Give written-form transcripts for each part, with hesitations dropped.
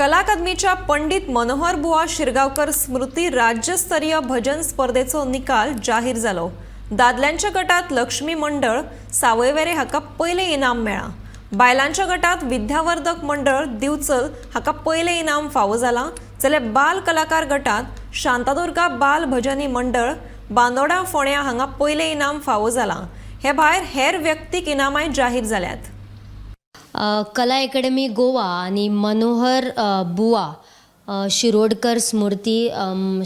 कला अकादमीच्या पंडित मनोहर बुवा शिरगांवकर स्मृती राज्यस्तरीय भजन स्पर्धेचो निकाल जाहीर जालो. दादल्यांच्या गटात लक्ष्मी मंडळ सावयवेरे हाका पयलें इनाम मेळ्ळां. बायलांच्या गटात विद्यावर्धक मंडळ दिवचल हाका पयलें इनाम फावो जालां, जाल्यार बाल कलाकार गटात शांतादुर्गा बाल भजनी मंडळ बांदोडा फोंड्या हांगा पयलें इनाम फावो जालां. हे भायर हेर व्यक्तीक इनामांय जाहीर जाल्यात. कला एकेडमी गोवा आनी मनोहर बुवा शिरोडकर स्मृती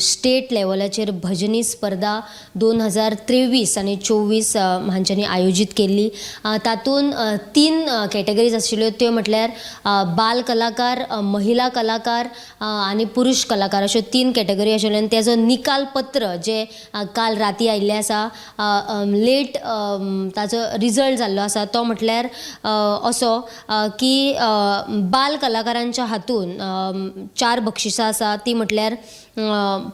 स्टेट लेवलाचेर भजनी स्पर्धा 2023 आनी 24 हांच्यांनी आयोजीत केल्ली. तातूंत तीन कॅटेगरीज आशिल्ल्यो, त्यो म्हटल्यार बाल कलाकार, महिला कलाकार आनी पुरुश कलाकार, अश्यो तीन कॅटेगरी आशिल्ल्यो. आनी तेजो निकाल पत्र जे काल राती आयिल्लें आसा, लेट ताजो रिजल्ट जाल्लो आसा, तो म्हटल्यार असो की बाल कलाकारांच्या हातून चार बक्षिसां आसा. ती म्हटल्यार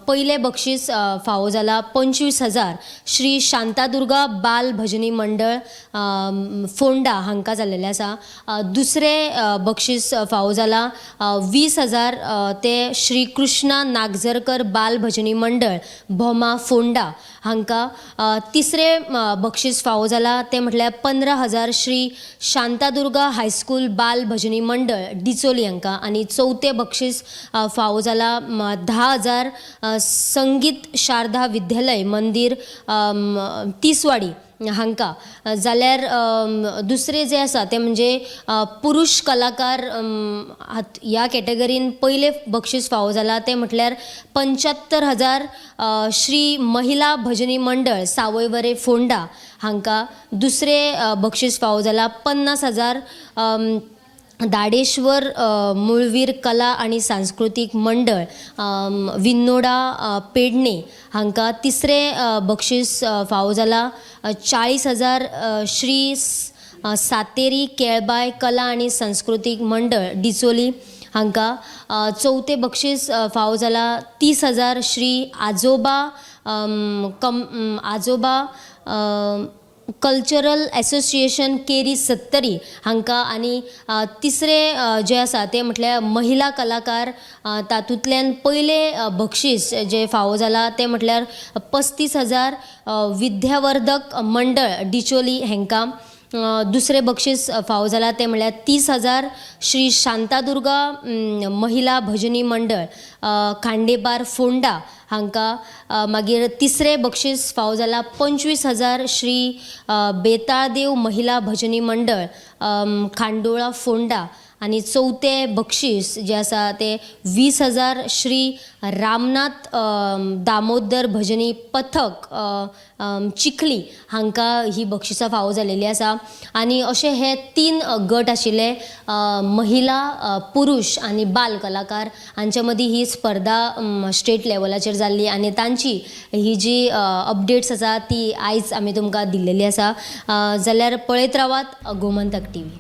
पयलें बक्षीस फावो जाला 25,000 श्री शांतादुर्गा बाल भजनी मंडळ फोंडा हांकां जाल्लेलें आसा. दुसरें बक्षीस फावो जाला 20,000, ते श्री कृष्णा नागजरकर बाल भजनी मंडळ भोमा फोंडा हांकां. तिसरें बक्षीस फावो जाला तें म्हटल्यार 15,000 श्री शांतादुर्गा हायस्कूल बाल भजनी मंडळ डिचोली हांकां. आनी चवथें बक्षीस फावो जाला 10,000 संगीत शारदा विद्यालय मंदीर तिसवाडी हांकां. जाल्यार दुसरें जें आसा तें म्हणजे पुरुश कलाकार ह्या कॅटेगरीन पयलें बक्षीस फावो जाला तें म्हटल्यार 75,000 श्री महिला भजनी मंडळ सावयवरे फोंडा हांकां. दुसरें बक्षीस फावो जाला 50,000 दाडेश्वर मुळवीर कला आनी सांस्कृतीक मंडळ विन्नोडा पेडणे हांकां. तिसरें बक्षीस फावो जाला 40,000 श्री सातेरी केळबाय कला आनी सांस्कृतीक मंडळ डिचोली हांकां. चवथें बक्षीस फावो जाला 30,000 श्री आजोबा कम आजोबा कल्चरल एसोसिएशन केरी सत्तरी हांकां. आनी तिसरें जें आसा तें म्हटल्यार महिला कलाकार, तातूंतल्यान पयलें बक्षीस जें फावो जाला तें म्हटल्यार 35,000 विद्यावर्धक मंडळ डिचोली हांकां. दुसरें बक्षीस फावो जाला तें म्हळ्यार 30,000 श्री शांतादुर्गा महिला भजनी मंडळ खांडेपार फोंडा हांकां. मागीर तिसरें बक्षीस फावो जाला 25,000 श्री बेताळदेव महिला भजनी मंडळ खांडोळा फोंडा. आनी चवथें बक्षीस जें आसा तें 20,000 श्री रामनाथ दामोदर भजनी पथक चिखली हांकां ही बक्षिसां फावो जालेलीं आसा. आनी अशे हे तीन गट आशिल्ले, महिला, पुरुश आनी बाल कलाकार, हांचे मदीं ही स्पर्धा स्टेट लेवलाचेर जाल्ली आनी तांची ही जी अपडेट्स आसा ती आयज आमी तुमकां दिल्लेली आसा. जाल्यार पळयत रावात गोमंतक टीव्ही.